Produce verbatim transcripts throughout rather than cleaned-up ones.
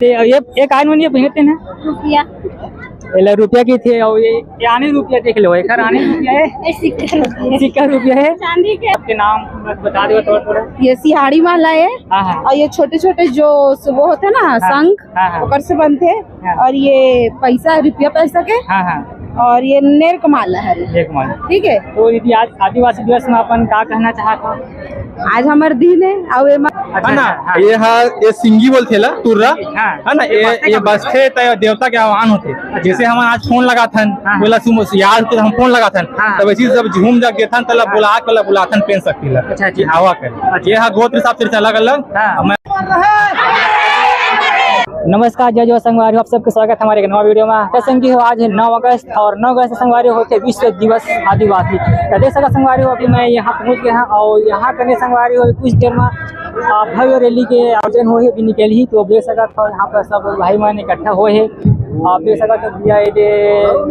ये, ये, ये कान मन ये पहिनते ना? रुपया। एला रुपया कहिथे, अउ ये, ये आने रुपया देख लो, एकर आने रुपया हे। ये सिक्का रुपया। सिक्का रुपया हे। चांदी के। आपके नाम बता दो थोड़ा, थोड़ा। ये सिहाड़ी माला हे। हाँ, हाँ। अउ ये छोटे-छोटे जो वो होथे ना, हाँ। शंख, हाँ, हाँ। ओकर से बनथे। हाँ। अउ ये पैसा, रुपया पैसा के। हाँ, हाँ। अउ ये नेर के माला हे। नेर के माला। ठीक हे। तो दीदी, आज आदिवासी दिवस में अपन का कहना चाहत हो? आज हमर दिन हे, अउ एमा अच्छा, है ना? अच्छा, हाँ। ये हा, ये सिंगी बोलथे ला, तुर्रा, हाँ। है ना? ये ये, बसथे ये कहाँ? बसथे त देवता के आह्वान होथे। अच्छा। जैसे हमन आज फोन लगाथन, हाँ। बोला सुम-, याद होथे त हम फोन लगाथन, हाँ। त वैसे ही सब झूम जाग गेथन, त ला हाँ। बुला के ला बुलाथन पेन शक्ति ला। अच्छा, अच्छा। आवा कर। अच्छा। ये हा गोत्र हिसाब से अलग-अलग। हाँ। मैं नमस्कार, जय जोहार संगवारी हो, आप सबके स्वागत हे हमारे एक नवा वीडियो में। तो संगी हो, आज हे नौ अगस्त अउ नौ अगस्त संगवारी होथे विश्व दिवस आदिवासी। तो देख सकत संगवारी हो, अभी मैं यहाँ पहुँच गया हूँ अउ यहाँ कने संगवारी हो कुछ देर में, आ, भव्य रैली के आयोजन होही, अभी निकलही। तो देख सकत हो, यहाँ पर सब भाई मन इकट्ठा होए हे। आप देख सकत हो, भैया ये दे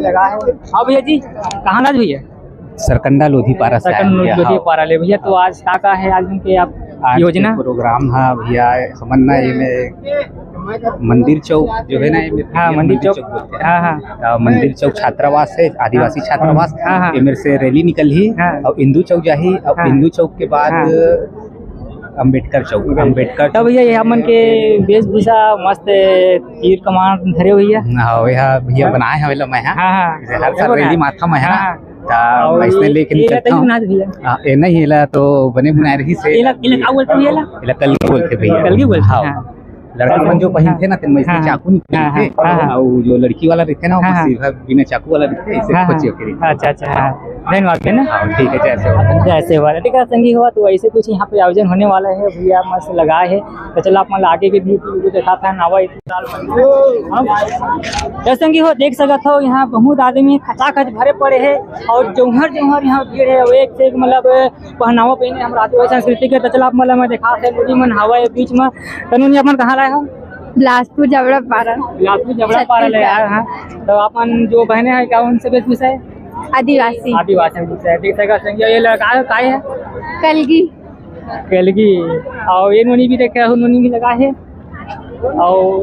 लगा हे। हाँ भैया जी, कहाँ ना भैया? सरकंडा लोधी पारा से आए सरकंडा हैं, लोधी हाँ। पारा ले भैया, तो आज का का हे आज दिन के आप आज के योजना? प्रोग्राम हा भैया, हमन ना एमे मंदिर चौक जो हे ना, एमे हाँ, मंदिर मंदिर चौक। चौक बोलथे। हाँ, हाँ। तो मंदिर चौक छात्रावास हे, आदिवासी छात्रावास। हाँ, हाँ। एमेर से रैली निकलही हाँ। अउ इंदू चौक जाही अउ हाँ। इंदू चौक के बाद हाँ। अंबेडकर चौक, अंबेडकर तब चौक। भैया, ये हमन के वेशभूषा मस्त तीर कमान धरे भैया। हाँ, भैया, भैया हाँ। बनाए हवे ला मैं, हाँ। हाँ, हाँ। जैसे हर साल एगो ना। रैली माथा में, है ना? हाँ, हाँ। ता अउ वैसने ये, लेके ये निकलता हूँ। ना भैया। हाँ, ये नहीं, एला तो बने बुनाए रही से। एला, एला का बोलते भैया, एला? एला कलगी बोलते भैया। कलगी बोलते, हाँ। हाँ। लड़का मन जो पहिनथे ना, तेन में से हाँ, हाँ। चाकू निकलथे। हाँ, हाँ, हाँ, हाँ। अउ जो लड़की वाला रहिथे ना, वो हाँ, हाँ। सीधा बिना चाकू वाला रहिथे, ऐसे हाँ, हाँ। खोचियो के रहिथे। अच्छा, अच्छा, हाँ। धन्यवाद, है ना? हाँ, ठीक है, जय सेवा। जय सेवा। ठीक है, संगी हो, तो ऐसे कुछ यहाँ पे आयोजन होने वाला है, भैया मस्त लगा है। तो चलो, आप मन ला आगे के भी वीडियो दिखाता है, नवा इतिहास। हाँ। तो संगी हो, देख सकत हो, यहाँ बहुत आदमी खचाखच भरे पड़े हैं अउ जोहर जोहर यहाँ भीड़ है। एक से एक, मतलब, पहनावा पहने, हमरा आदिवासी संस्कृति के। तो चला, आप मन ला मैं दिखात हँव, नोनी मन हावय बीच में। तो नोनी, अपन कहाँ ले आए हो? बिलासपुर जबड़ा पारा। बिलासपुर जबड़ा पारा ले आए हैं। तो अपन जो बहने हैं, का उनसे वेशभूषा है? आदिवासी। आदिवासी वेशभूषा है। देख सकत संगी, ये लगा है, काय है? कलगी। कलगी। अउ ये नोनी भी देखे हो, नोनी भी लगा है। अउ,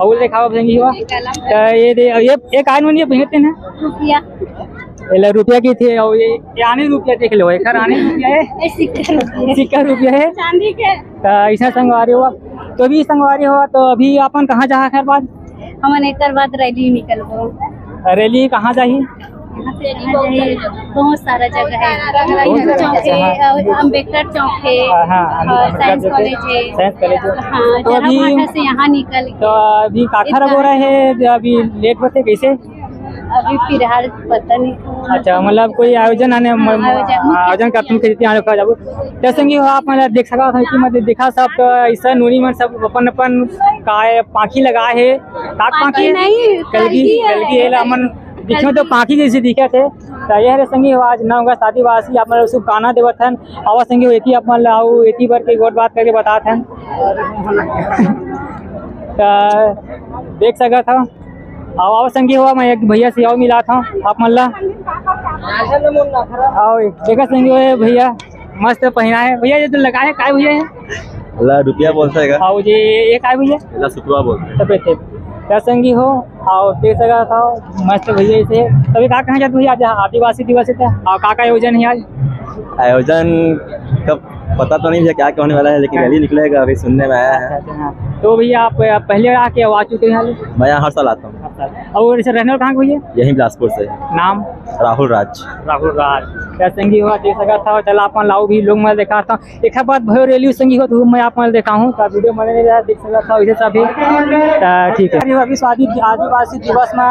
अउ देखाओ संगी हो। तो ये दे, ये, ये काय नोनी पहिनते ना? रुपया। एला रुपया कहिथे, अउ ये, ये आने रुपया देख लो, एकर आने रुपया है। ये सिक्का रुपया। सिक्का रुपया है। चांदी के। तो ऐसा संगवारी हो, तो भी संगवारी हो, तो अभी अपन कहाँ जाहा खैर बाद? हमन एकर बाद रैली निकलबो। रैली कहाँ जाही? यहाँ से कहाँ जाही? बहुत सारा जगह है। बहुत सारा चौक जगह है, है। अम्बेडकर चौक है, हाँ, हाँ, और अम्बेडकर साइंस चौक है, कॉलेज है। साइंस कॉलेज है। हाँ, तो अभी जराभाटा से यहाँ निकल के तो अभी काखर इतना बोरा है, जो अभी लेट होते कैसे? अभी फिलहाल पता नहीं। अच्छा, मतलब कोई आयोजन आने, हाँ, म-, आयोजन, मुख्य आयोजन करथन, आयोजन। कइसे आने का जाबो। तो संगी हो, आप मन देख सकत हो कि मतलब देखा सब तो ऐसा नोनी मन सब अपन अपन काय पाखी लगाए हे। का पाखी पाखी? नहीं, कलगी, कलगी है। कलगी है, ला मन दिखे तो कलगी। पाखी जैसे दिखे थे। तो ये हरे संगी हो, आज नौ अगस्त आदिवासी आप मन शुभकामना देवत हन। आवा संगी हो, एती आप मन ला अउ एती बर के गोठ बात करके बतात हन। तो देख सकत हो, आओ, आओ संगी हो, मैं एक भैया से आओ मिलात हँव आप मन ला। आओ, देखा संगी हो, ये भैया मस्त पहिना है। भैया, ये तो लगा है, काय भैया है? ला रुपया बोलता है का? आओ जी, ये, ये काय भैया? ला सुतवा बोलते हैं। तबे थे। क्या संगी हो? आओ, देख सकत हो, मस्त भैया इसे। तभी का कहाँ जाते भैया, आज आदिवासी दिवस है, तो, आ, का का आयोजन है आज? आयोजन का पता तो नहीं भैया क्या क्या होने वाला है, लेकिन हाँ। रैली निकलेगा, अभी सुनने में आया है। अच्छा, अच्छा, हाँ। तो भैया, आप, आप पहले आके आ चुके हैं यहाँ? मैं यहाँ हर साल आता हूँ। अच्छा। और इसे रहने वाले कहाँ के भैया? यहीं बिलासपुर से। नाम? राहुल राज। राहुल राज। क्या संगी हो, देख सकत हो, चला अपन ला अउ भी लोग मन देखात हँव। एक बात भयो रैली संगी हो, तो मैं आप मन देखाहूँ, तो वीडियो मन नहीं रहा, देख सकत हो, इसे सभी। तो ठीक है। अभी स्वादि-, आदिवासी दिवस में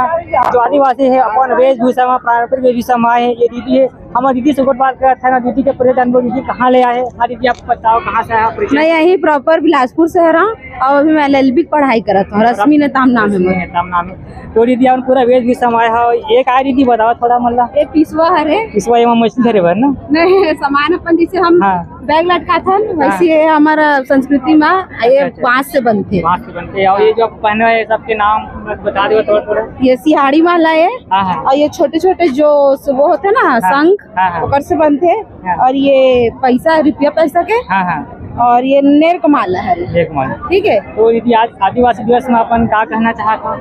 जो आदिवासी है अपन वेशभूषा में, पारंपरिक वेशभूषा में आए हैं, ये दीदी है। हमर दीदी से गोठ बात करत हन ना, दीदी के पूरे जानबो, दीदी कहाँ ले आए? हाँ दीदी, आप बताओ, कहाँ से आए आप, परिचय? मैं यहीं proper बिलासपुर से हरँव अउ अभी मैं एलएलबी के पढ़ाई करत हँव। रश्मि नेताम नाम है रश्मि मोर। नेताम नाम है। तो दीदी, अपन पूरा वेशभूषा में आए हो, ये का दीदी बताओ थोड़ा, मतलब। ये पिसवा हरे। पिसवा ये मछली धरे बर ना? नहीं, सामान अपन जैसे हम हाँ। बैग लटकाथन, हाँ। वैसे ये हमर संस्कृति में ये अच्छा, अच्छा। बाँस से बनथे। बाँस से बनथे। अउ ये जो पहने हुए सबके नाम बता दो थोड़ा थोड़ा। ये सिहाड़ी माला है हाँ, हाँ। अउ ये छोटे-छोटे जो वो होथे ना हाँ। शंख, हाँ, हाँ। ओकर से बनथे। हाँ। अउ ये पैसा, रुपया पैसा के हाँ, हाँ। और ये नेरकमाल है। नेरकमाल। ठीक है। तो दीदी, आज आदिवासी दिवस में अपन का कहना चाहत हो?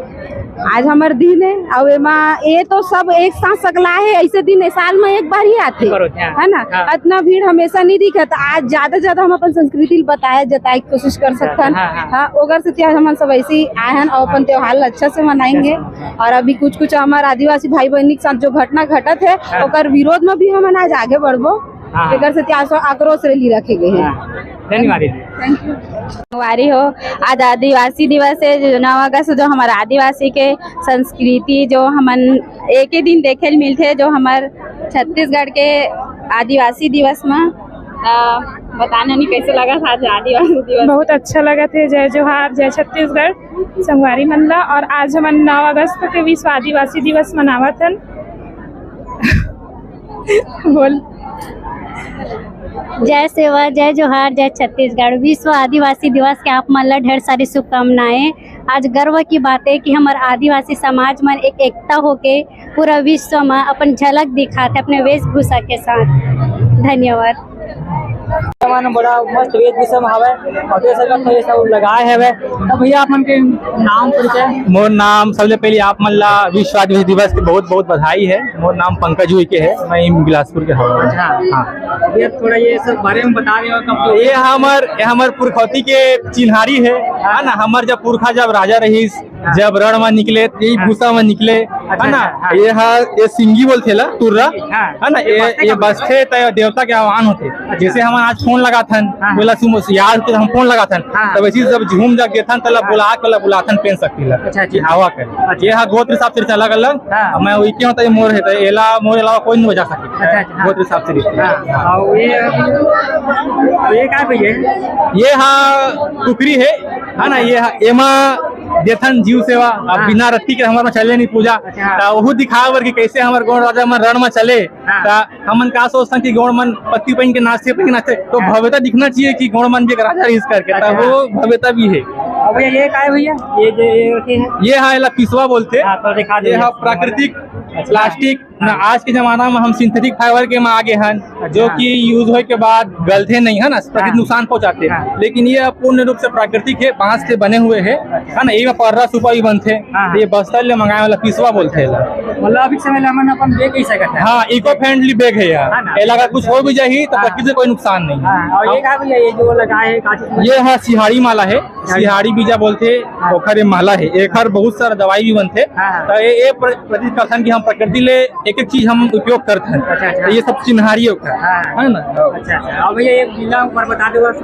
आज हमर दिन है, अउ एमा ये तो सब एक साथ सकला है, ऐसे दिन ए साल में एक बार ही आथे, एक बार होथे, हाँ। है ना? हाँ। इतना भीड़ हमेशा नहीं दिखत। आज ज्यादा से ज्यादा हम अपन संस्कृति ल बताए, जताए के कोशिश कर सकथन। हाँ, हाँ। हाँ, ओकर से आज हमन सब ऐसे ही आए हन और अपन हाँ। त्योहार ल अच्छा से मनाएंगे। हाँ। और अभी कुछ कुछ हमारे आदिवासी भाई बहन के साथ जो घटना घटत है, हाँ। ओकर विरोध में भी हमन आज आगे बढ़बो। हाँ। एकर सेती आज आक्रोश रैली रखे गए हे। हाँ। धन्यवाद दीदी। Thank you। संगवारी हो, आज आदिवासी दिवस है, जो नौ अगस्त, जो हमर आदिवासी के संस्कृति, जो हमन एके दिन देखे ल मिलथे, जो हमर छत्तीसगढ़ के आदिवासी दिवस म, अ, बताना नहीं कैसे लगा था आज आदिवासी दिवस? बहुत अच्छा लगा थे। जय जोहार, जय छत्तीसगढ़। संगवारी मन ला, और आज हमन नौ अगस्त के विश्व आदिवासी दिवस मनावत हन। बोल। जय सेवा, जय जोहार, जय छत्तीसगढ़। विश्व आदिवासी दिवस के आप मन ला ढेर सारी शुभकामनाएं। आज गर्व की बात है कि हमर आदिवासी समाज मन एक एकता होके पूरा विश्व में अपन झलक दिखात हे अपने वेशभूषा के साथ। धन्यवाद। मन बड़ा मस्त वेशभूषा में हवय, और देख सकत हो ये सब लगाए हवय। तो भैया, आप मन के नाम परिचय? मोर नाम, सबले पहले आप मन ला विश्व आदिवासी दिवस के बहुत बहुत बधाई है। मोर नाम पंकज उइके है, मैं बिलासपुर के हवं। अच्छा। हाँ। भैया, थोड़ा ये सब बारे में बता रहे हो, कब ये हमर, ये हमर पुरखौती के चिन्हारी है, है ना? हमर जब पुरखा, जब राजा रहिस, हाँ। जब रण में निकले, यही हाँ। भूसा में निकले, अच्छा, है ना? अच्छा, हाँ। ये हा, ये सिंगी बोलथे ला, तुर्रा, हाँ। है ना? ये ये, बसथे ये का बसथे त देवता के आह्वान होथे। अच्छा। जैसे हमन आज फोन लगाथन, हाँ। बोला सुम-, याद होथे त हम फोन लगाथन, हाँ। तब ऐसे ही जब झूम जाग देथन, तला हाँ। बुला के ला बुलाथन पेन शक्ति ला। अच्छा, अच्छा। आवा कर। अच्छा। ये हा गोत्र हिसाब से अलग-अलग। हाँ। अब मैं वही क्यों होता, ये मोर है, तो एला, मोर अलावा कोई नहीं बजा सके। अच्छा, अच्छा, हाँ। गोत्र हिसाब से। हाँ। और ये, ये का भैया? ये हा कुकरी है, है ना? ये हा, एमा देथन जीव सेवा, अब हाँ। बिना रत्ती के हमर में चले नहीं पूजा। अच्छा, हाँ। त ओहू दिखाए बर कि कैसे हमर गोंड राजा मन रण में चले, हाँ। त हमन का सोचथन कि गोंड मन पत्ती पहिन के नाचथे, पहिन के नाचथे, तो हाँ। भव्यता दिखना चाहिए कि गोंड मन भी एक राजा रहिस करके, त अच्छा। वो भव्यता भी है। अब भैया, ये का है भैया? ये जो ये रखे हैं? ये हा, एला पिसवा बोलथे। हाँ, तो दिखा दो ये हा भैया। प्राकृतिक अच्छा। प्लास्टिक ना, हाँ। आज के जमाना में हम सिंथेटिक फाइबर के में आगे हन, अच्छा। जो कि यूज होए के बाद गलथे नहीं है ना, प्रकृति हाँ। नुकसान पहुंचाते हैं। हाँ। लेकिन ये पूर्ण रूप से प्राकृतिक है, बांस से बने हुए है, अच्छा। है ना? ये में पर्रा सुपा भी बनथे। हाँ, हाँ। ये बस्तर ले मंगाए वाला पिसवा बोलथे ला। मतलब अभी के समय ले हमन अपन बेच नहीं सकत है। हाँ, इको फ्रेंडली बैग है यार। है ना? एला अगर कुछ हो भी जाही तो हाँ। प्रकृति से कोई नुकसान नहीं है। हाँ, और ये का भैया, ये जो लगा है, का चीज? ये हा सिहाड़ी माला है। सिहाड़ी बीजा बोलथे, हाँ। ओखर ये माला हे, एखर बहुत सारा दवाई भी बनथे। हाँ, हाँ। त ये, ये प्र-, प्रतीक करथन कि हम प्रकृति ले एक-एक चीज हम उपयोग करथन। अच्छा, अच्छा। त ये सब चिन्हारी हे ओखर, हाँ। है ना? अच्छा, अच्छा। और भैया, ये पीला ऊपर बता दो बस।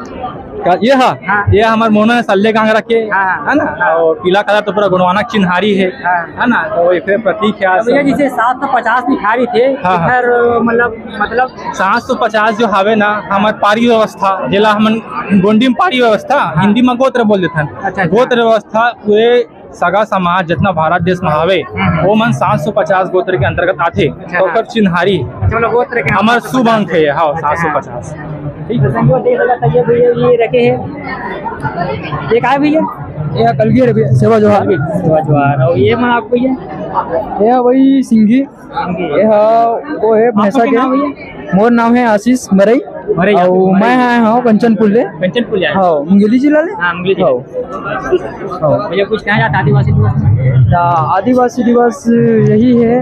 का, ये हा? हाँ। ये हमर मोना सल्ले कांगरा के, हाँ, हाँ। है ना? हाँ। और पीला कलर तो पूरा गोंडवाना के चिन्हारी हे, हाँ। है ना? तो एकरे प्रतीक हे आज तो भैया, सब। जैसे सात सौ पचास लिखारी थे, हाँ, हाँ। एखर मतलब, मतलब सात सौ पचास जो हावे ना, हमर पारी व्यवस्था, जेला हमन गोंडी में पारी व्यवस्था, हाँ। हिंदी में गोत्र बोल देथन। अच्छा, अच्छा। गोत्र व्यवस्था पूरे सगा समाज जितना भारत देश में हावे, हम्म। वो मन सात सौ पचास गोत्र के अंतर्गत आथे। अच्छा, तो हाँ। ओकर चिन्हारी अच्छा, मतलब गोत्र के हमर अंतर्गत शुभ अंक हे, हाँ, अच्छा, सात सौ पचास। हाँ। ठीक तो है। संगी हो, देख सकत हव, ये भैया ये रखे हैं। ये का है भैया? ये कलगी है भैया, सेवा जोहार। सेवा जोहार। और ये मन आपको ये? ये वही सिंगी। ये हा, वो है आपका भैंसा क्या के। नाम है भैया? मोर नाम है आशीष मरई। मरई, अउ आशीष मरई। मैं आए हूँ कंचनपुर ले। कंचनपुर ले आए? हाँ, मुंगेली जिला ले। हाँ, मुंगेली जिला। हाँ। हाँ। भैया, कुछ कहना चाहते आदिवासी दिवस? हाँ, आदिवासी दिवस यही है,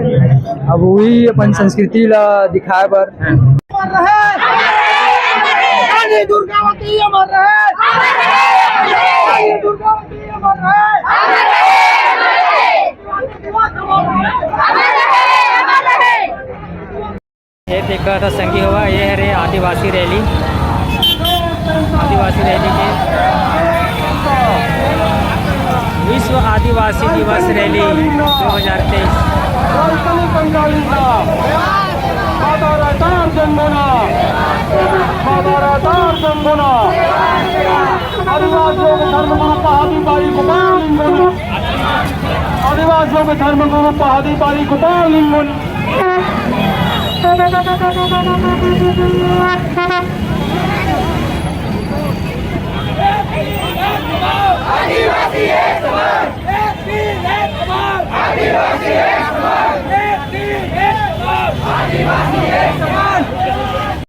अब वही अपन संस्कृति ला दिखाए बर। हाँ। अमर रहे! रानी दुर्गावती अमर रहे! रानी दुर्गावती अमर रहे! ये देखा था संगी हुआ, ये है रे आदिवासी रैली, आदिवासी रैली के विश्व आदिवासी दिवस रैली दो हज़ार तेईस। माता रातार जन्मोना, माता रातार जन्मोना। आदिवासियों के धर्म गुरु पहादी बारी गोपाल लिंगोना। आदिवासियों के धर्म गुरु पहादी बारी गोपाल लिंगोना।